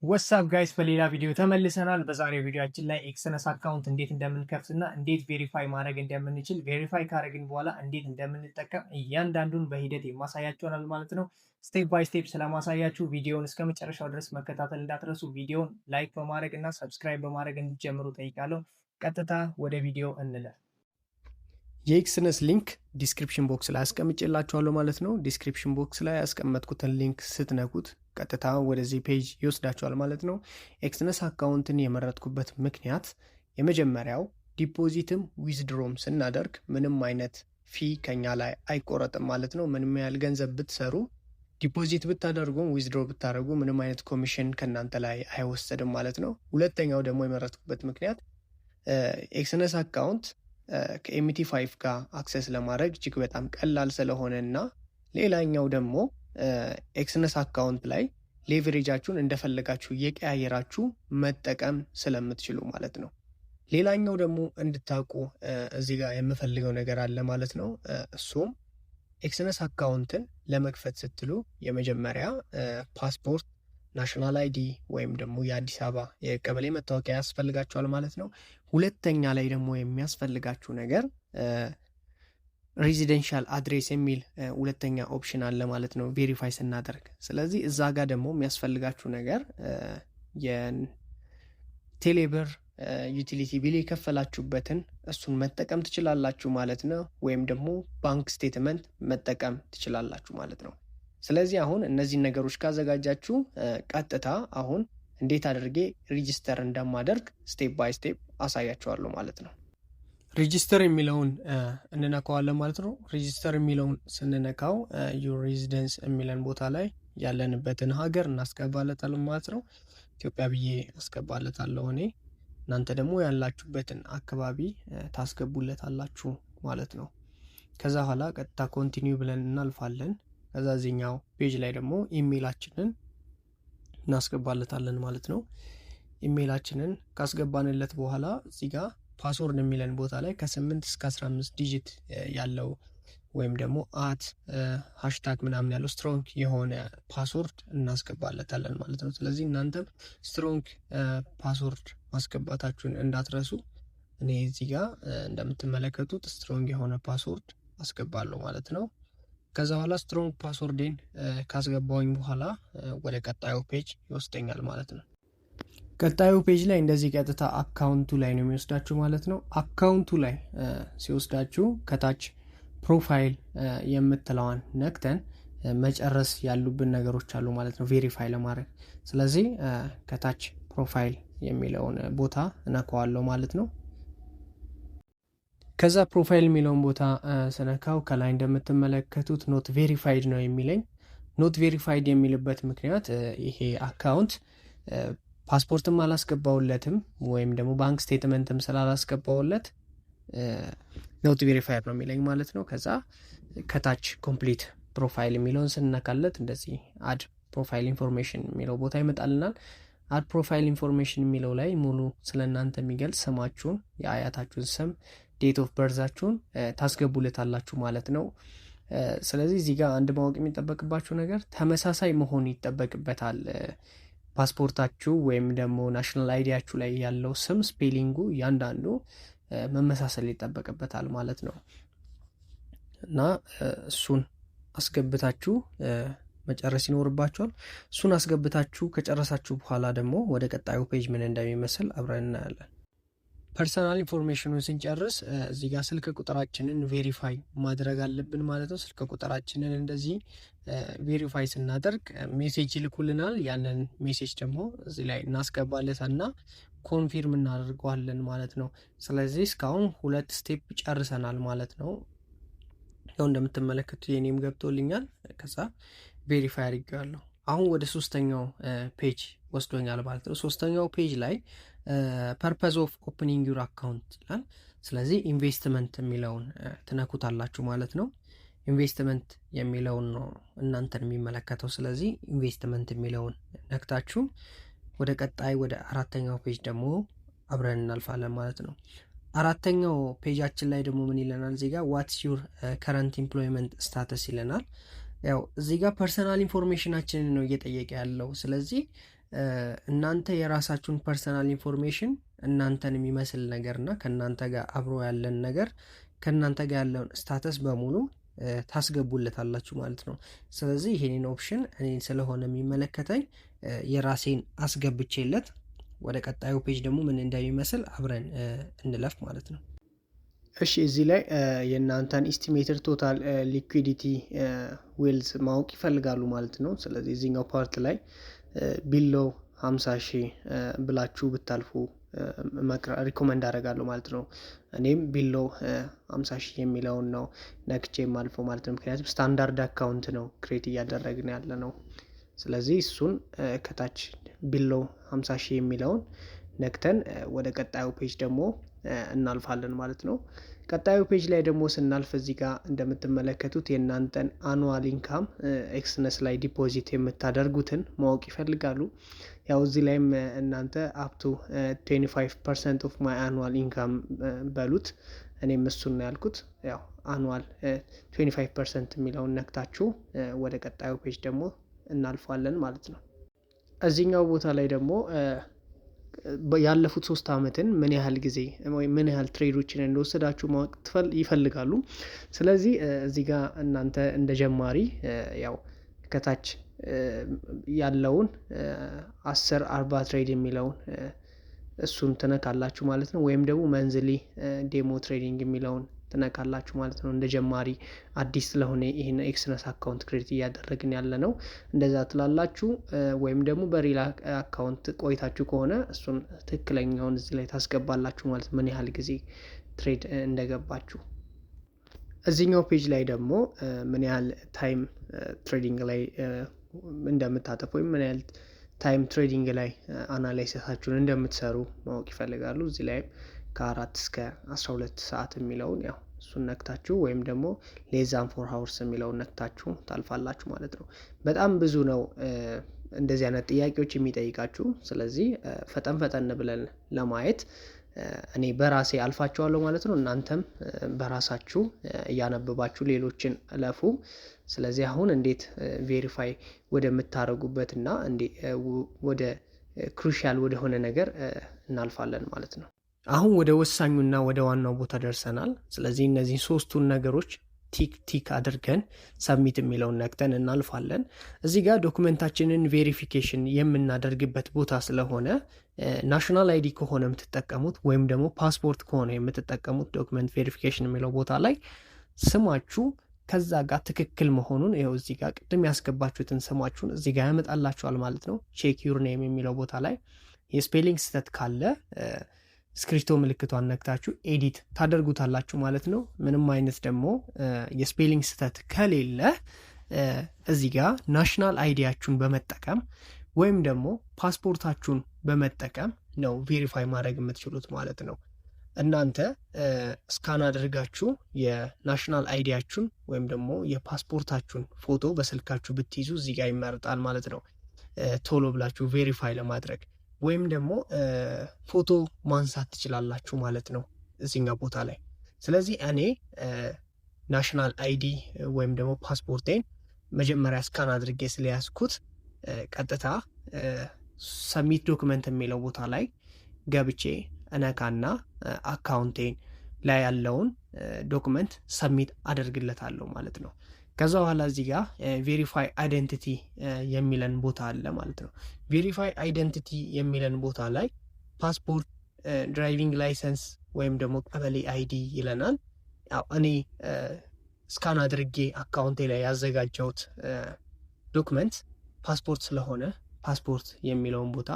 What's up guys፣ በሌላ ቪዲዮ ተመልሰናል። በዛሬው ቪዲዮአችን ላይ Exness account እንዴት እንደምንከፍትና እንዴት verify ማድረግ እንደምንችል፣ verify ካደረግን በኋላ እንዴት እንደምንጠቀም እያንዳንዱን በሂደት የማሳያችሁ ይሆናል ማለት ነው። Step by step ስለማሳያችሁ ቪዲዮውን እስከ መጨረሻው ድረስ መከታተል እንዳትረሱ። ቪዲዮውን like በማድረግ እና subscribe በማድረግ እንዲጀምሩ ጠይቃለሁ። ቀጥታ ወደ ቪዲዮ እንለፍ። የ Exness link description box ላይ አስቀምጬላችኋለሁ ማለት ነው። Description box ላይ ያስቀመጥኩትን link ስትነኩት ቀጥታ ወደዚህ page ይወስዳችኋል ማለት ነው። Exness account ን የመረጥኩበት ምክንያት የመጀመሪያው deposit ም withdraw ም ስናደርግ ምንም አይነት fee ከኛ ላይ አይቆረጥም ማለት ነው። ምንም ያህል ገንዘብ ብትሰሩ፣ deposit ብታደርጉም withdraw ብታደርጉ ምንም አይነት ኮሚሽን ከእናንተ ላይ አይወሰድም ማለት ነው። ሁለተኛው ደግሞ የመረጥኩበት ምክንያት Exness account ከ MT5 ጋር access ለማድረግ እጅግ በጣም ቀላል ስለሆነ እና ሌላኛው ደግሞ Exness account ላይ leverage ኣችሁን እንደፈለጋችሁ እየቀያየራችሁ መጠቀም ስለምትችሉ ማለት ነው። ሌላኛው ደግሞ እንድታውቁ እዚህ ጋር የምፈልገው ነገር አለ ማለት ነው። እሱም Exness account ን ለመክፈት ስትሉ የመጀመሪያ ፓስፖርት፣ national ID ወይም ደግሞ የአዲስ አበባ የቀበሌ መታወቂያ ያስፈልጋችኋል ማለት ነው። ሁለተኛ ላይ ደግሞ የሚያስፈልጋችሁ ነገር residential address የሚል ሁለተኛ option አለ ማለት ነው verify ስናደርግ። ስለዚህ እዛ ጋር ደግሞ የሚያስፈልጋችሁ ነገር የቴሌብር utility bill የከፈላችሁበትን እሱን መጠቀም ትችላላችሁ ማለት ነው። ወይም ደግሞ bank statement መጠቀም ትችላላችሁ ማለት ነው። ስለዚህ አሁን እነዚህን ነገሮች ካዘጋጃችሁ ቀጥታ አሁን እንዴት አድርጌ register እንደማደርግ step by step አሳያችኋለሁ ማለት ነው። Register የሚለውን እንነካዋለን ማለት ነው። Register የሚለውን ስንነካው your residence የሚለን ቦታ ላይ ያለንበትን ሀገር እናስገባለታለን ማለት ነው። ኢትዮጵያ ብዬ አስገባለታለሁ እኔ። እናንተ ደግሞ ያላችሁበትን አካባቢ ታስገቡለታላችሁ ማለት ነው። ከዛ በኋላ ቀጥታ continue ብለን እናልፋለን። ከዛ እዚህኛው page ላይ ደግሞ ኢሜይላችንን እናስገባለታለን ማለት ነው። ኢሜይላችንን ካስገባንለት በኋላ እዚህ ጋር password የሚለን ቦታ ላይ ከ8 እስከ 15 digit ያለው ወይም ደግሞ at፣ hashtag ምናምን ያለው strong የሆነ password እናስገባለታለን ማለት ነው። ስለዚህ እናንተም strong password ማስገባታችሁን እንዳትረሱ። እኔ እዚህ ጋር እንደምትመለከቱት strong የሆነ password አስገባለሁ ማለት ነው። ከዛ በኋላ strong password ኤን ካስገባሁኝ በኋላ ወደ ቀጣዩ page ይወስደኛል ማለት ነው። ቀጣዩ page ላይ እንደዚህ ቀጥታ account ኡ ላይ ነው የሚወስዳችሁ ማለት ነው። Account ኡ ላይ ሲወስዳችሁ ከታች profile የምትለዋን ነክተን መጨረስ ያሉብን ነገሮች አሉ ማለት ነው verify ለማድረግ። ስለዚህ ከታች profile የሚለውን ቦታ እነካዋለሁ ማለት ነው። ከዛ profile የሚለውን ቦታ ስነካው ከላይ እንደምትመለከቱት not verified ነው የሚለኝ። Not verified የሚልበት ምክንያት ይሄ account ፓስፖርትም አላስገባውለትም ወይም ደግሞ bank statement ም ስላላስገባውለት not verified ነው የሚለኝ ማለት ነው። ከዛ ከታች complete profile የሚለውን ስንነካለት እንደዚህ add profile information የሚለው ቦታ ይመጣልናል። Add profile information የሚለው ላይ ሙሉ ስለ እናንተ የሚገልጽ ስማችሁን፣ የአያታችሁን ስም፣ date of birth ኣችሁን ታስገቡለታላችሁ ማለት ነው። ስለዚህ እዚህ ጋር አንድ ማወቅ የሚጠበቅባችሁ ነገር ተመሳሳይ መሆን ይጠበቅበታል። ፓስፖርታችሁ ወይም ደግሞ national ID ያችሁ ላይ ያለው ስም spelling ኡ እያንዳንዱ መመሳሰል ይጠበቅበታል ማለት ነው። እና እሱን አስገብታችሁ መጨረስ ይኖርባችኋል። እሱን አስገብታችሁ ከጨረሳችሁ በኋላ ደግሞ ወደ ቀጣዩ page ምን እንደሚመስል አብረን እናያለን። Personal information ኑን ስንጨርስ እዚህ ጋር ስልክ ቁጥራችንን verify ማድረግ አለብን ማለት ነው። ስልክ ቁጥራችንን እንደዚህ verify ስናደርግ message ይልኩልናል። ያንን message ደግሞ እዚህ ላይ እናስገባለትና confirm እናደርገዋለን ማለት ነው። ስለዚህ እስካሁን ሁለት step ጨርሰናል ማለት ነው። ያው እንደምትመለከቱት የኔም ገብቶልኛል። ከዛ verify አድርጌዋለሁ። አሁን ወደ ሶስተኛው page ወስዶኛል ማለት ነው። ሶስተኛው page ላይ purpose of opening your account ይላል። ስለዚህ ኢንቨስትመንት የሚለውን ትነኩታላችሁ ማለት ነው። ኢንቨስትመንት የሚለውን ነው እናንተን የሚመለከተው። ስለዚህ ኢንቨስትመንት የሚለውን ነክታችሁ ወደ ቀጣይ ወደ አራተኛው page ደግሞ አብረን እናልፋለን ማለት ነው። አራተኛው page ኣችን ላይ ደግሞ ምን ይለናል? እዚህ ጋር "What's your current employment status?" ይለናል። ያው እዚህ ጋር personal information ኣችንን ነው እየጠየቀ ያለው። ስለዚህ እናንተ የራሳችሁን personal information፣ እናንተን የሚመስል ነገር እና ከእናንተ ጋር አብሮ ያለን ነገር፣ ከእናንተ ጋር ያለውን status በሙሉ ታስገቡለታላችሁ ማለት ነው። ስለዚህ ይሄንን option እኔን ስለሆነ የሚመለከተኝ የራሴን አስገብቼለት ወደ ቀጣዩ page ደግሞ ምን እንደሚመስል አብረን እንለፍ ማለት ነው። እሺ፣ እዚህ ላይ የእናንተን estimated total liquidity wealth ማወቅ ይፈልጋሉ ማለት ነው። ስለዚህ እዚህኛው part ላይ below 50,000 ብላችሁ ብታልፉ recommend አደርጋለሁ ማለት ነው። እኔም below 50,000 የሚለውን ነው ነክቼ የማልፈው ማለት ነው። ምክንያቱም standard account ነው create እያደረግን ያለ ነው። ስለዚህ እሱን ከታች below 50,000 የሚለውን ነክተን ወደ ቀጣዩ page ደግሞ እናልፋለን ማለት ነው። ቀጣዩ page ላይ ደግሞ ስናልፍ እዚህ ጋር እንደምትመለከቱት የእናንተን annual income Exness ላይ deposit የምታደርጉትን ማወቅ ይፈልጋሉ። ያው እዚህ ላይም እናንተ up to 25% of my annual income በሉት። እኔም እሱን ነው ያልኩት። ያው annual 25% የሚለውን ነክታችሁ ወደ ቀጣዩ page ደግሞ እናልፋለን ማለት ነው። እዚህኛው ቦታ ላይ ደግሞ ያለፉት 3 ዓመትን ምን ያህል ጊዜ ወይም ምን ያህል trade ኦችን እንደወሰዳችሁ ማወቅ ይፈልጋሉ። ስለዚህ እዚህ ጋር እናንተ እንደ ጀማሪ ያው ከታች ያለውን 10 40 trade የሚለውን እሱን ትነካላችሁ ማለት ነው። ወይም ደግሞ monthly demo trading የሚለውን ትነካላችሁ ማለት ነው። እንደ ጀማሪ አዲስ ስለሆነ ይህን Exness account create እያደረግን ያለ ነው፣ እንደዛ ትላላችሁ። ወይም ደግሞ በ real account ቆይታችሁ ከሆነ እሱን ትክክለኛውን እዚህ ላይ ታስገባላችሁ ማለት ምን ያህል ጊዜ trade እንደገባችሁ። እዚህኛው page ላይ ደግሞ ምን ያህል time trading ላይ እንደምታጠፉ ወይም ምን ያህል time trading ላይ analysis ኣችሁን እንደምትሰሩ ማወቅ ይፈልጋሉ። እዚህ ላይም ከ4 እስከ 12 ሰዓት የሚለውን ያው እሱን ነክታችሁ ወይም ደግሞ less than 4 hours የሚለውን ነክታችሁ ታልፋላችሁ ማለት ነው። በጣም ብዙ ነው እንደዚህ አይነት ጥያቄዎች የሚጠይቃችሁ። ስለዚህ ፈጠን ፈጠን ብለን ለማየት እኔ በራሴ አልፋቸዋለሁ ማለት ነው። እናንተም በራሳችሁ እያነበባችሁ ሌሎችን እለፉ። ስለዚህ አሁን እንዴት verify ወደምታደርጉበት እና ወደ crucial ወደሆነ ነገር እናልፋለን ማለት ነው። አሁን ወደ ወሳኙና ወደ ዋናው ቦታ ደርሰናል። ስለዚህ እነዚህን ሶስቱን ነገሮች tick tick አድርገን submit የሚለውን ነክተን እናልፋለን። እዚህ ጋር document ኣችንን verification የምናደርግበት ቦታ ስለሆነ national ID ከሆነ የምትጠቀሙት ወይም ደግሞ ፓስፖርት ከሆነ የምትጠቀሙት document verification የሚለው ቦታ ላይ ስማችሁ ከዛ ጋር ትክክል መሆኑን ይኸው እዚህ ጋር ቅድም ያስገባችሁትን ስማችሁን እዚህ ጋር ያመጣላችኋል ማለት ነው። Check your name የሚለው ቦታ ላይ የ spelling ስህተት ካለ እስክሪፕቶ ምልክቷን ነክታችሁ edit ታደርጉታላችሁ ማለት ነው። ምንም አይነት ደግሞ የ spelling ስህተት ከሌለ እዚህ ጋር national ID ያችሁን በመጠቀም ወይም ደግሞ ፓስፖርታችሁን በመጠቀም ነው verify ማድረግ የምትችሉት ማለት ነው። እናንተ scan አድርጋችሁ የ national ID ያችሁን ወይም ደግሞ የፓስፖርታችሁን ፎቶ በስልካችሁ ብትይዙ እዚህ ጋር ይመረጣል ማለት ነው፣ ቶሎ ብላችሁ verify ለማድረግ። ወይም ደግሞ ፎቶ ማንሳት ትችላላችሁ ማለት ነው እዚህኛው ቦታ ላይ። ስለዚህ እኔ national ID ወይም ደግሞ ፓስፖርቴን መጀመሪያ scan አድርጌ ስለያዝኩት ቀጥታ submit document የሚለው ቦታ ላይ ገብቼ እነካና account ኤን ላይ ያለውን document submit አደርግለታለሁ ማለት ነው። ከዛ በኋላ እዚህ ጋር verify identity የሚለን ቦታ አለ ማለት ነው። Verify identity የሚለን ቦታ ላይ ፓስፖርት፣ driving license ወይም ደግሞ ቀበሌ ID ይለናል። ያው እኔ scan አድርጌ account ኤ ላይ ያዘጋጀሁት document ፓስፖርት ስለሆነ ፓስፖርት የሚለውን ቦታ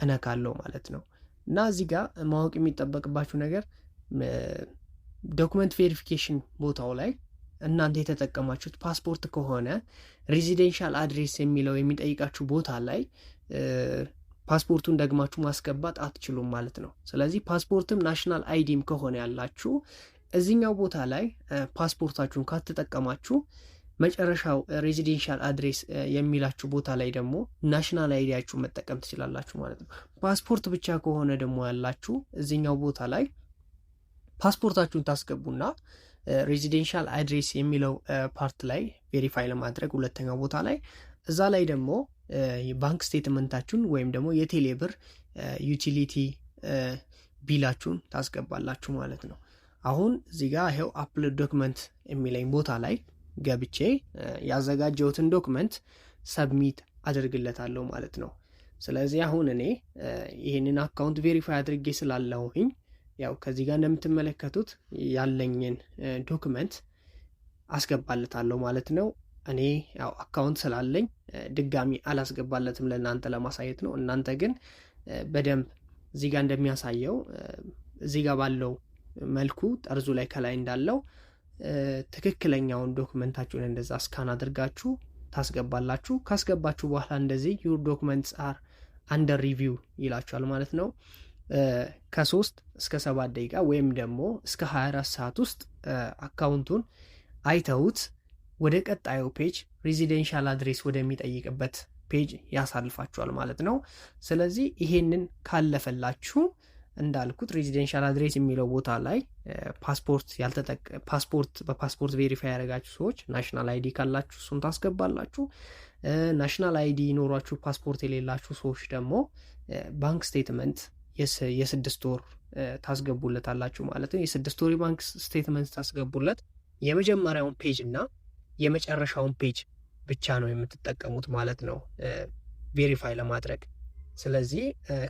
እነካለው ማለት ነው። እና እዚህ ጋር ማወቅ የሚጠበቅባችሁ ነገር document verification ቦታው ላይ እናንተ የተጠቀማችሁት ፓስፖርት ከሆነ residential address የሚለው የሚጠይቃችሁ ቦታ ላይ ፓስፖርቱን ደግማችሁ ማስገባት አትችሉም ማለት ነው። ስለዚህ ፓስፖርትም national ID ም ከሆነ ያላችሁ እዚኛው ቦታ ላይ ፓስፖርታችሁን ካልተጠቀማችሁ መጨረሻው residential address የሚላችሁ ቦታ ላይ ደግሞ national ID ያችሁ መጠቀም ትችላላችሁ ማለት ነው። ፓስፖርት ብቻ ከሆነ ደግሞ ያላችሁ እዚኛው ቦታ ላይ ፓስፖርታችሁን ታስገቡና residential address የሚለው part ላይ verify ለማድረግ ሁለተኛው ቦታ ላይ እዛ ላይ ደግሞ bank statement ኣችሁን ወይም ደግሞ የቴሌብር utility bill ኣችሁን ታስገባላችሁ ማለት ነው። አሁን እዚህ ጋር ይኸው upload document የሚለኝ ቦታ ላይ ገብቼ ያዘጋጀሁትን document submit አደርግለታለሁ ማለት ነው። ስለዚህ አሁን እኔ ይህንን account verify አድርጌ ስላለሁኝ ያው ከዚህ ጋር እንደምትመለከቱት ያለኝን document አስገባለታለሁ ማለት ነው። እኔ ያው account ስላለኝ ድጋሚ አላስገባለትም፣ ለእናንተ ለማሳየት ነው። እናንተ ግን በደንብ እዚህ ጋር እንደሚያሳየው፣ እዚህ ጋር ባለው መልኩ ጠርዙ ላይ ከላይ እንዳለው ትክክለኛውን document ኣችሁን እንደዛ scan አድርጋችሁ ታስገባላችሁ። ካስገባችሁ በኋላ እንደዚህ "Your documents are under review" ይላችኋል ማለት ነው። ከ3 እስከ 7 ደቂቃ ወይም ደግሞ እስከ 24 ሰዓት ውስጥ account ኡን አይተውት ወደ ቀጣዩ page፣ residential address ወደሚጠይቅበት page ያሳልፋችኋል ማለት ነው። ስለዚህ ይሄንን ካለፈላችሁ እንዳልኩት residential address የሚለው ቦታ ላይ ፓስፖርት ያልተጠቀ ፓስፖርት፣ በፓስፖርት verify ያደረጋችሁ ሰዎች national ID ካላችሁ እሱን ታስገባላችሁ። National ID ኖሯችሁ ፓስፖርት የሌላችሁ ሰዎች ደግሞ bank statement የ6 ወር ታስገቡለታላችሁ ማለት ነው። የ6 ወር የ bank statement ታስገቡለት የመጀመሪያውን page እና የመጨረሻውን page ብቻ ነው የምትጠቀሙት ማለት ነው verify ለማድረግ። ስለዚህ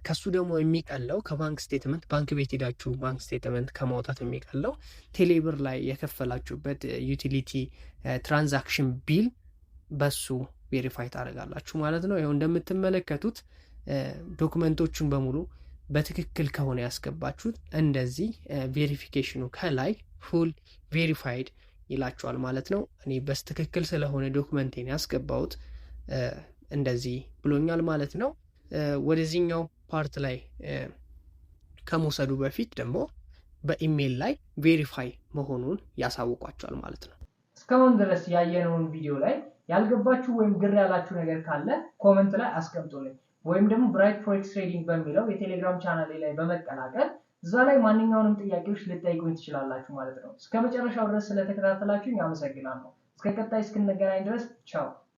ከሱ ደግሞ የሚቀለው፣ ከ bank statement፣ ባንክ ቤት ሄዳችሁ bank statement ከማውጣት የሚቀለው ቴሌብር ላይ የከፈላችሁበት utility transaction bill በሱ verify ታደርጋላችሁ ማለት ነው። ይኸው እንደምትመለከቱት document ኦቹን በሙሉ በትክክል ከሆነ ያስገባችሁት እንደዚህ verification ኑ ከላይ full verified ይላችኋል ማለት ነው። እኔ በትክክል ስለሆነ document ኤን ያስገባሁት እንደዚህ ብሎኛል ማለት ነው። ወደዚህኛው part ላይ ከመውሰዱ በፊት ደግሞ በኢሜይል ላይ verify መሆኑን ያሳውቋችኋል ማለት ነው። እስካሁን ድረስ ያየነውን ቪዲዮ ላይ ያልገባችሁ ወይም ግር ያላችሁ ነገር ካለ comment ላይ አስቀምጡልኝ፣ ወይም ደግሞ Bright Forex Trading በሚለው የቴሌግራም ቻናሌ ላይ በመቀላቀል እዛ ላይ ማንኛውንም ጥያቄዎች ልትጠይቁኝ ትችላላችሁ ማለት ነው። እስከ መጨረሻው ድረስ ስለተከታተላችሁኝ አመሰግናለሁ። እስከ ቀጣይ እስክንገናኝ ድረስ ቻው።